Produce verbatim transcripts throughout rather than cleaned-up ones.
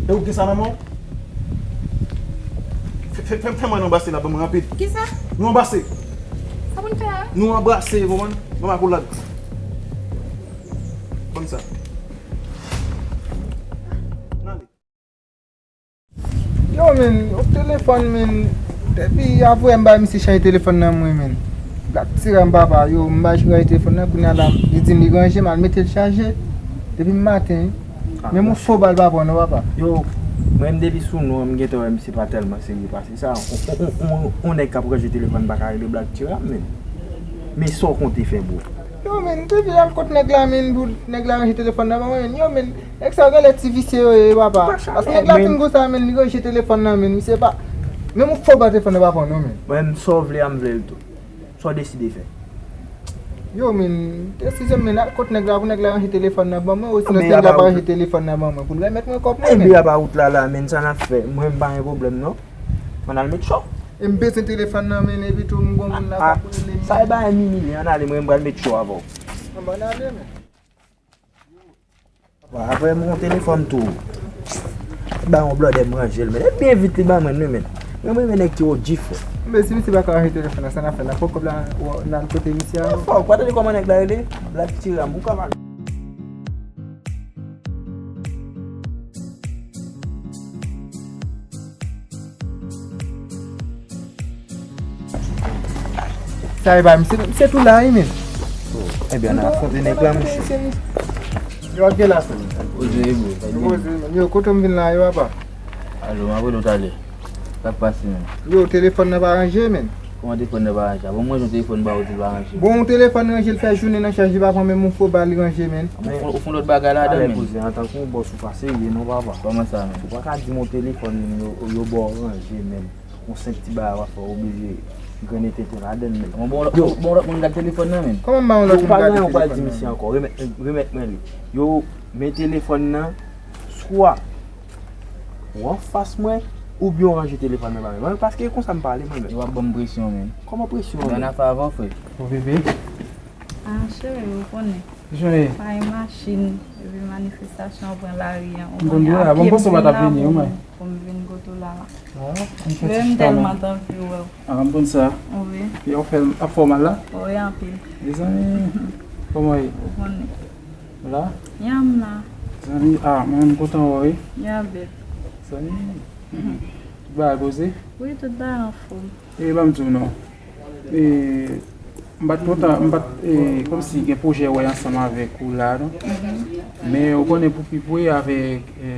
E ou gen sa nan men w? Fè, fè, fè, fè mwen anbrase la, ban mwen rapid. Kisa? Nou anbrase. Sa pou n fè a? Nou anbrase, konprann? Ban m akolad. Ban m sa. N ale. Yo, men, yon telefòn, men, depi avanyè m bay misye chaje telefòn nan mwen, men. Black T-Ram, papa, yo, m bay chaje telefòn nan, kounye a la, li di m li ranje, m al mete l chaje. Depi maten, wi. Men yon fo bal pa pran non, papa. Yo, mwen menm depi sou non an, m gentan wè misye pa tèlman serye pase sa. On, on, on, on, on nèg k ap ranje telefòn pa ka rele Black T-Ram, men. Men sa w konte fè, bro? Yo, men, depi al kot nèg la, men, pou nèg la ranje telefòn nan, men, yo, men, nèg sa yo genlè ti visye yo ye, papa. Paske nèg la fin konsa, men, li ranje telefòn nan, men, misye pa, menm yon fo bal telefòn nan pa pran non, men. Mwen menm, sa w vle a, m vle l tou. Sa w deside fè? Yo, men, desizyon m, men, al kot nèg la pou nèg la ranje telefòn nan ban mwen, osinon si nèg la pa ranje telefòn nan ban mwen, pou l remèt mwen kòb mwen, men. Enben, apa wout la la, men, sa n ap fè? Mwen, m pa gen pwoblèm, non. Ann al met cho. E m bezwen telefòn nan, men, epi tou, m gon moun la k ap rele m. Sa e bagay mimi li, ann ale, mwen, m pral met cho avè w. Ann, ann ale, men. Apre m gon telefòn tou. Ba yon blòdè m ranje l, men. E byen vit li ba mwen, wi, men. Mwen, mwen renmen nèg ki O G, frè. Men si misye pa ka ranje telefòn nan, sa n ap fè la? Fò kòb la, w, n al kote misye a. E fò, w pa tande kòman nèg la rele? Black T-Ram, ou ka pale. Sa e pa misye, misye tou la, wi, men. Ebyen, n a afwonte nèg la, monchè. Yo, ap gen la, frè. Poze, bro. Yo, poze, men. Yo, kote m vin la, yo, apa? Alo, m ap rele w talè. Sa k pase, men? Yo, telefòn nan pa ranje, men. Kòman telefòn nan pa ranje? Bon, mwen jwenn telefòn ba ou di l pa ranje. Bon, yon telefòn ranje, l fè jounen nan chaj, li pa pran menm yon fo bal li ranje, men. Bon, ou fè yon lòt bagay ladan, men. Talè, poze, antanke yon bòs ou pa serye non, papa. Kòman sa, men? Ou pa ka di m yon telefòn yo, yo ba w ranje, men. Yon senp ti bagay w ap fè, w oblije grennen tenten ladan l, men. Bon, bon, bon, lòt moun gad telefòn nan, men. Kòman m ba yon lòt moun gade telefòn nan? Ou pa gen anyen w pral di misye ankò. Remèt, remèt mwen li. Yo, men telefòn nan, swa ou anfas mwen, oubyen w ranje telefòn nan ba mwen. Mwen, paske e konsa m pale, mwen menm. Yo ap ban m presyon, men. Kòman presyon, men? Ban afè avè w, frè. Bon, bebe. Ah, cheri, ou konnen. Jan e? Pa gen machin, epi manifestasyon an pran lari an. Ou konnen, a pye m vin la pou, pou m vin kote w la la. Ah, m tèlman t anvi wè w. Ah, m konn sa. Wi. E w fè, ap fè w mal la? Wi, anpil. Mezanmi, kòman w ye? Ou konnen. La? Ya, m la. Zanmi, ah, mwen, m kontan wè w, wi. Ya, bèt. Zanmi, tout bagay poze? Wi, tout bagay anfòm. E ban m di w non. E, m pa t kontan, m pa t, e, kòmsi gen pwojè wè ansanm avèk ou la, non. Men ou konnen pou pi pre avèk, e,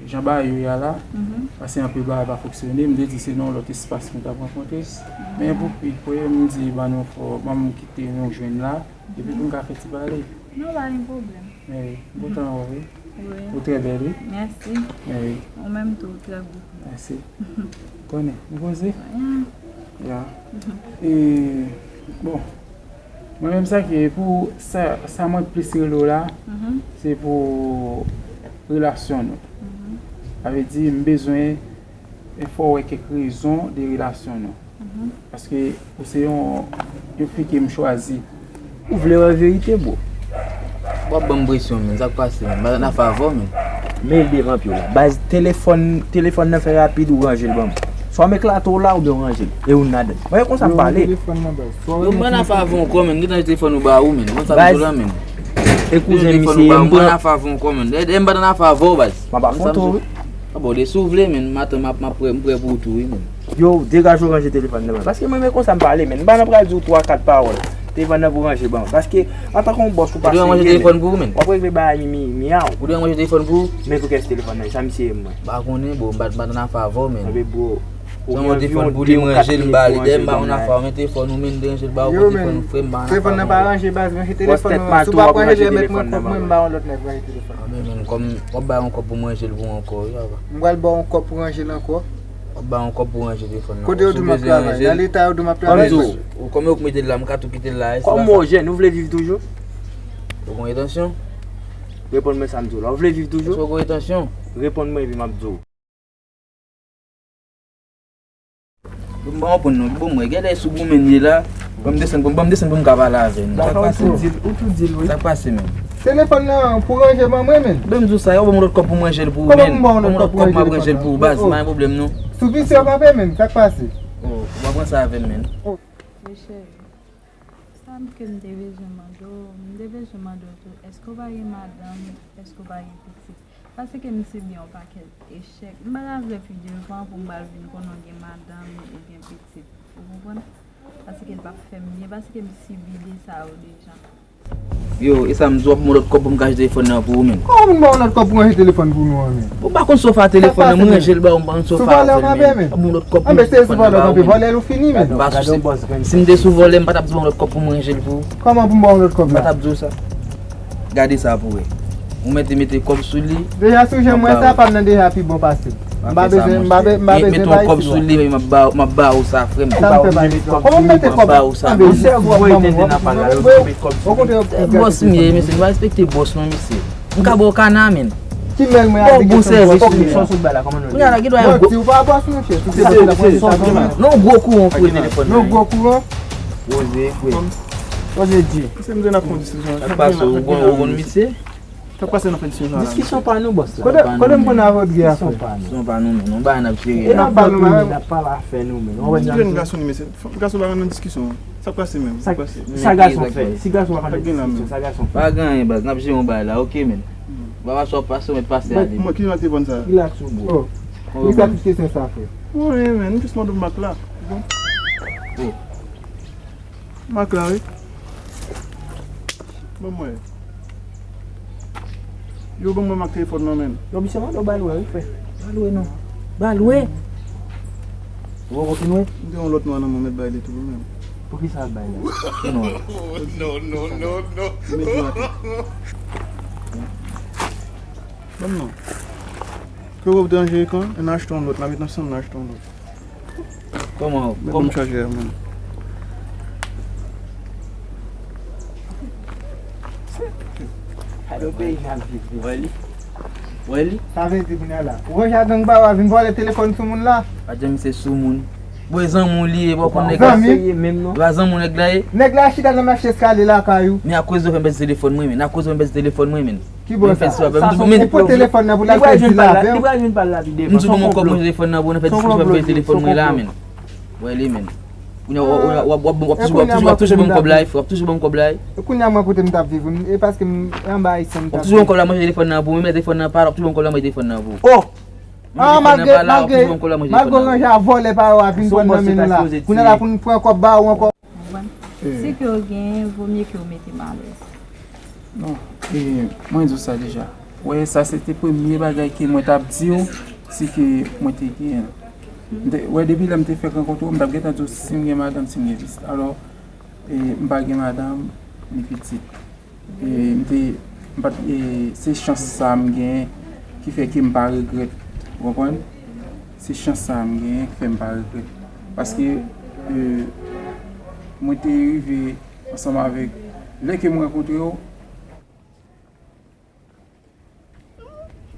jan bagay yo ye a la, paske anpil bagay pa fonksyone, m te di se nan yon lòt espas nou t ap rankontre. Men pou pi pre, m di ban nou fò, ban m kite nou jwenn la, epi pou n ka fè ti pale. Non, pa gen pwoblèm. Wi, m kontan wè w, wi. Wi. Ou trè bèl, wi. Mèsi. Wi. Ou menm tou, ou trè gou. Mèsi. Konnen, nou poze? Wi. Ya. E, bon, mwen menm sa ki pou sa, sa mwen plis rele w la, se pou relasyon nou. Sa vle di, m bezwen e fò w wè kèk rezon de relasyon nou. Paske ou se yon, yon fi ke m chwazi. Ou vle wè verite, bro? W ap ban m presyon, men. Sa k pase, men? M pa nan afè avè w, men. Men l devan pye w la. Baz, telefòn, telefòn nan fè rapid, ou ranje l ban m. Swa m eklate w la, oubyen w ranje l. E youn ladan. Mwen, e konsa m pale. Yo, m pa nan afè avè w ankò, men. M gentan ranje telefòn ou ba ou, men. Konn sa m di w la, men. E kouzen misye ye, m pran. M pa nan afè avè w ankò, men. E, e m pa nan afè avè w, baz. M ap afwonte w, wi. Ah bon, de si w vle, men, m atann, m ap, m ap prè, m prè pou ou tou, wi, men. Yo, degaje w ranje telefòn nan, men. Paske mwen, men konsa m pale, men. M pa nan pral di w twa, kat pawòl. Telefòn nan pou ranje ban m. Paske, antanke yon bòs, ou pa serye, men. Ou dwe ranje telefòn pou ou, men. W ap regle bagay mi, mi, miyaw. Ou dwe ranje telefòn pou ou? Men pou kiyès telefòn nan? Sa misye ye, mwen. M pa konnen, bro. M pa, m pa nan afè avè w, men. Anben, bro. Ou gen yon telefòn pou li, m ranje l, m ba li. Dayè, m pa nan afè avè w, men telefòn ou, men, m te ranje l ba ou, telefòn ou, frè, m pa nan afè avè w. Telefòn nan pa ranje, baz, ranje telefòn nan. Si w pa ap ranje, remèt mwen kòb mwen, m ba yon lòt nèg ranje telefòn nan. Anben, men, kòm w ap bay yon kòb pou m ranje l pou ou ankò, wi, papa. M pral ba w yon kòb pou ranje l ankò. W ap bay yon kòb pou ranje telefòn nan. Kote yo di m ap travay? Nan leta yo di m ap travay. Kòm yo k mete l la, m ka tou kite l la, e si pa sa. Kòm ou jèn, ou vle viv toujou? Ou gon etansyon? Reponn mwen sa m di w la. Ou vle viv toujou? Èske w gon etansyon? Reponn mwen epi m ap di w. M pa konprann non, bon, mwen, gade sou goumen l ye la. Ban m desann, ban m desann pou m ka pale avè nou. Sa k pase, men? Ou tou di l, ou tou di l, wi. Sa k pase, men? Telefòn nan pou ranje ban mwen, men. Ben, m di w sa, yo ban m lòt kòb pou m ranje l pou ou, men. Kòman pou m ba w lòt kòb pou ranje telefòn nan? Ban m lòt kòb, m ap ranje l pou ou, baz, pa gen pwoblèm, non. Sou visye w kanpe, men, sa k pase? Oh, w ap pran sa avè m, men. Oh. Wi, cheri. Sa m ke m te bezwen mande w, m te bezwen mande w tou, èske w pa gen madanm, èske w pa gen pitit? Paske m sibi yon pakèt echèk. M pa ka fè fi devan pou m pral vin konnen w gen madanm ou gen pitit. Ou konprann? Paske l p ap fè m byen, paske m sibi de sa yo deja. Yo, e sa m di w, w ap ban m yon lòt kòb pou m ka achte telefòn nan pou ou, men. Kòman pou m ba w yon lòt kòb pou m achte telefòn pou nou an, men? Ou pa konn sa w fè a telefòn nan, mwen ranje l ba w, m pa konn sa w fè a, men. Sou valè w kanpe, men. W ap ban m yon lòt kòb pou m achte telefòn nan pou ou, men. An, men se sou valè w kanpe, vòlè l ou fini, men. Pa sousi. Si m te sou vòlè, m pa t ap di w yon lòt kòb pou m ranje l pou ou. Kòman pou m ba w yon lòt kòb la? M pa t ap di w sa. Gade sa pou wè. Ou mete, mete kòb sou li. Deja sou jan m wè sa, pa m nan deja pi bon pase l. M pa bezwen, m pa be-, m pa bezwen bay ti dwa. Mete yon kòb sou li, men m ap ba, m ap ba ou sa, frè m. Sa m fè bay ti dwa? Kòman m mete kòb la? M ap ba ou sa, men. Okontrè, bòs m ye, mesye, m pa respekte bòs non, mesye. M ka ba w kana, men. Ki mèl mwen a bon sèvis, mesye. Kounye a la, gen dwa yon gwo. Mwen di w pa bòs, mesye. Tout se bòs la, mwen di sa, non, gwo kouran pou telefòn nan. Non, gwo kouran. Poze, frè. Poze, Dye. Se m di n ap pran desizyon. Sa k pase, ou konn, ou konn misye? Sa k pase nan fè diskisyon sa la? Diskisyon pa nou, bòs la. Kote, kote m konn a Rodri a, frè? Diskisyon pa nou. Diskisyon pa nou, men. Nou bay n ap jere. E n ap pale, men. N ap pale afè nou, men. Ou wè jèn gason li, men se gason pa nan diskisyon. Sa k pase menm? Sa k pase? Sa gason fè? Si gason pa nan diskisyon, sa gason fè? Pa gen anyen, baz. N ap jere yon bagay la, oke, men. Bagay sa w ap pase, w mèt pase ale. Mwen, ki jan te vann sa? Relax ou, bro. Oh. Li sa tout kesyon sa, frè. Mwen, men, m jis mande w mak la. Bon. Oh. Mak la, wi. Ban mwen. Yo, ban mwen mak telefòn nan, men. Yo, misye mande w ba l wè, wi, frè. Ba l wè, non. Ba l wè. Ou poko fin wè? M gen yon lòt nwa nan men w, mèt bay li tou, men. Poukisa l bay la? Ki nwa? Non, non, non, non. Mèt nwa tou. Ban m non. Ke w deranje ekran, n achte yon lòt, n a met ansanm, n achte yon lòt. Kòman, kòman? Chaje a, man. Gade yon peyi n ap viv, wi. Wè li? Wè li? Sa vle di kounye a la. Ou wè jan gang pa yo a vin vòlè telefòn sou moun la? Pa janm se sou moun. Bwè zanmi w li ye, pa w konn nèg la. Zanmi? Se pa zanmi w nèg la ye. Nèg la chita nan mache eskalye lakay ou. Men akoz de w fè m pèdi telefòn mwen, men akoz de w fè m pèdi telefòn mwen, men. Ki bò sa? Li pran telefòn nan pou l al pèdi l avè w. Li pral jwenn pa l la pi devan. M di w ban mwen kòb mwen telefòn nan pou nou fè diskisyon, m pèdi telefòn mwen la, men. Wè li, men. Kounye a, w ap, w ap, w ap, w ap toujou, w ap toujou, w ap toujou ban m kòb la, wi, frè, w ap toujou ban m kòb la, wi. Kounye a mwen kote m t ap viv, e paske m anba ayisyen m t ap viv. W ap toujou ban m kòb la, manje telefòn nan pou mwen, men telefòn nan pa la, w ap toujou ban m kòb la, manje telefòn nan pou. Oh! Ah, malgre, malgre, malgre w ranje a vòlè pa yo a vin pran nan men nou la. Kounye a la pou n pran kòb ba ou ankò. Konprann? Si ke w genyen, vomye ke w mete m alèz. Non, e, mwen di w sa deja. Wè, sa se te premye bagay ke mwen t ap di w, si ke mwen te genyen l. M te, wè, depi lè m te fèk rankontre w, m t ap gentan di w si m gen madanm, si m gen pitit. Alò, e, m pa gen madanm, ni pitit. E, m te, m pa t, e, se chans sa a m genyen ki fè ke m pa regrèt, ou konprann? Se chans sa a m genyen ki fè m pa regrèt. Paske, e, mwen te rive ansanm avèk, lè ke m rankontre w,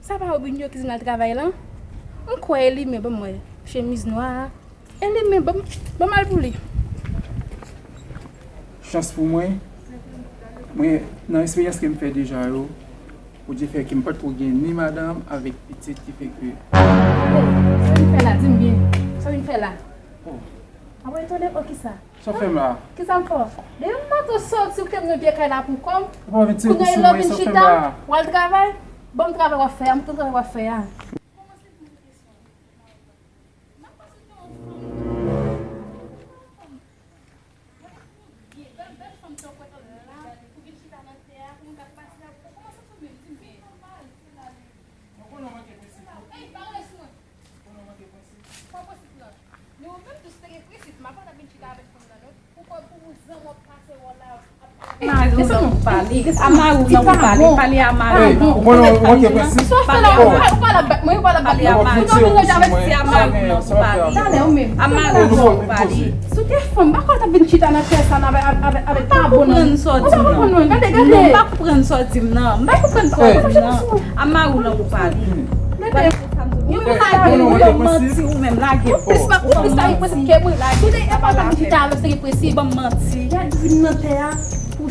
Sa pa Robinho ki di n al travay lan? M kwè e li menm, ban m wè. Chemiz nwa a. E li menm, ban m, ban m al pou li. Chans pou mwen, mwen, nan eksperyans ke m fè deja yo, Bondye fè ke m pa t twò gen ni madanm avèk pitit ki fè ke. Sa w vin fè la, di m byen. Sa w vin fè la? Oh. A mwen etone, oh, kisa? Sa w fè m la? Kisa m fè w? Depi maten w soti, ou kite m nan vye kay la pou kò m. Kounye a lè w vin chita, w al travay. Bon travay w ap fè a, m kontan travay w ap fè a. Mari w nan pou pale. A mari w nan pou pale. Pale a mari w nan. Pale a mari w nan pou pale. A mari w nan pou pale. A mari w nan pou pale. Sou telefòn, bako l t ap vin chita nan kay sa avèk, avèk, avèk tabou nan. M pa konprann sa w di m nan. Gade, gade. Non, m pa konprann sa w di m nan. M pa konprann sa w di m nan. A mari w nan pou pale. Gade. Ou pa gen manti ou menm, lage. Ou plis pa, ou plis pa gen prensip ke mwen. Lage. Tout e pa la vin chita avèk se gen prensip. Ban m manti. Gad vin nan tè a pou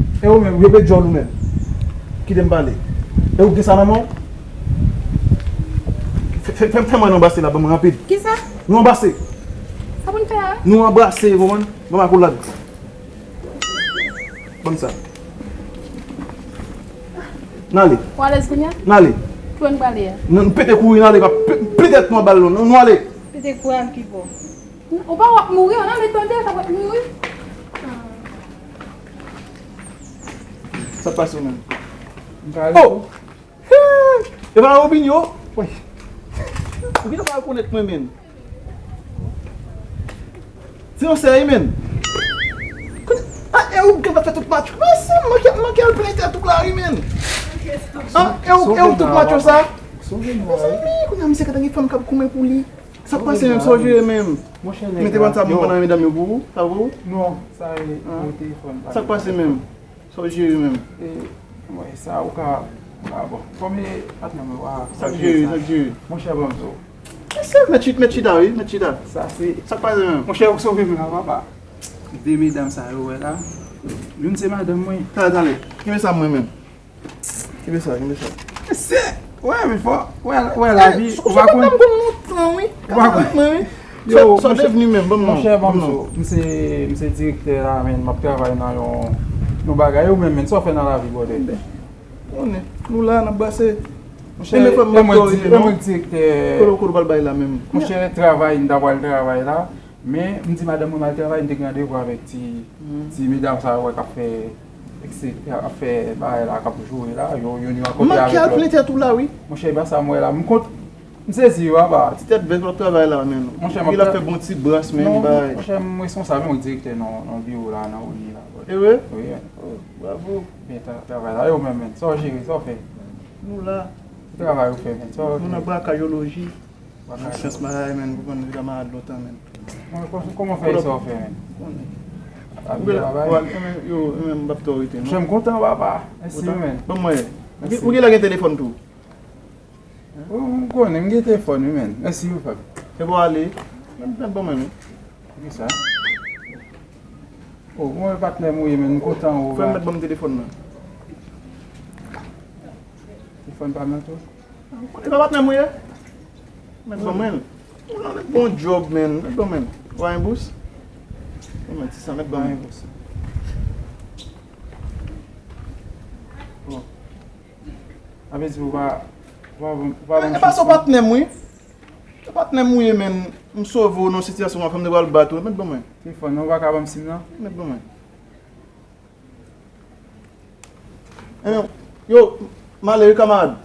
E ou menm, rete djòl ou menm. Kite m pale. E ou gen sa nan men w? Fè, fè, fè, fè mwen anbrase la, ban mwen rapid. Kisa? Nou anbrase. Sa pou n fè a? Nou anbrase, ou konprann? Ban m akolad. Ban m sa. N ale. Ou alèz kounye a? N ale. Ki bò n prale a? N, n pete kouri, n ale, pa pe-, pete tèt nou anba l, non. Nou, nou ale. Pete kouri al ki bò? Ou pa w ap mouri, w nan letan de sa w ap mouri. Sa k pase w menm? M ka ale. Oh! Hey! E pa Robinho? Wi. Ou gentan pa rekonèt mwen menm. Se yon sè wi menm. Ah, e ou gentan fè tout match. Mwen se manke, manke al plen tèt ou la wi menm. Ah, e ou, e ou tout match sa? Mezanmi, kounye a misye gentan gen fanm k ap goumen pou li. Sa k pase menm, sa w jere menm? Monchè nèg la. Mete bannsa moun nan medam yo pou ou, sa pou ou? Non, sa e telefòn pa. Sa k pase menm? Sa w jere menm? E, mwen, sa ou ka, ah, bon. Kòm e patnè mwen, wa. Sa k jere, sa k jere? Monchè, ban m di w. Mesye, mèt chita, mèt chita wi, mèt chita. Sa se. Sa k pase menm? Monchè, ou sove m la, papa. De medam sa yo wè la. Youn se madanm mwen. Talè, talè. Kenbe sa mwen menm. Kenbe sa, kenbe sa. Se, wè, men fò, wè, wè, lavi, ou pa konn. Ou pa konn. Mwen, wi. Yo, sa w devni menm, ban m non. Monchè, ban m di w, m se, m se direktè la, men m ap travay nan yon, yon bagay, ou menm, men sa w fè nan lavi, brother? Konnen, nou la, n ap brase. Monchè, e mwen di, e mwen direktè. Kote w pral bay la menm? Monchè, travay, m ta pral travay la. Men, m di madanm mwen m al travay, m te gen randevou avèk ti, ti medam sa yo k ap fè, ekse-, k ap fè bagay la, k ap joure la, yo, yo, yo rakonte avèk lòt. Manke al plen tèt ou la, wi. Monchè, e pa sa m wè la. M kont, m sezi, wi, papa. Ti tèt vèt w ap travay la, menm. Monchè, m ap. Epi l ap fè bon ti bras, menm, bay. Monchè, m responsab, m direktè nan, nan biwo la, nan ONI la. E vre? Wi. Oh, bravo. Byen tra-, travay la, yo menm, menm. Sa w jere, sa w fè? Nou la. Travay ou fè, menm. Sa w. Nou nan brakayoloji. Nan syans maladi, menm, ou konn li ka malad lontan, menm. Kòman, kòman fè sa w fè, menm? Ou byen, papa? Yo, menm, m p ap twò rete, non. Monchè, m kontan, papa. Mèsi, menm. Ban m wè. Ou gen lè gen telefòn tou? Ou konnen, m gen telefòn, wi, menm. Mèsi, wi, frè m. Se pou ale. Mèt ban mwen, menm. Kisa? Oh, mwen patnè m ou ye, menm. M kontan, wi. Frè m, mèt ban m telefòn nan. Telefòn pa m nan tou? E pa patnè m ou ye? Mèt ban mwen. Ou nan mèt bon djòb, menm. Mèt ban mwen. Ou pa gen bous? Ban mwen ti san, mèt ban mwen. Bon. Sa vle di ou pa, ou pa, ou pa ban m chans, non? E pa sa w patnè m, wi. Se patnè m ou ye, menm. M sove w nan sitiyasyon an, fè m te pral bat ou. Mèt ban mwen. Telefòn nan, ou pa ka ban m sim nan? Mèt ban mwen. Enben, yo, m ale wi, kanmarad.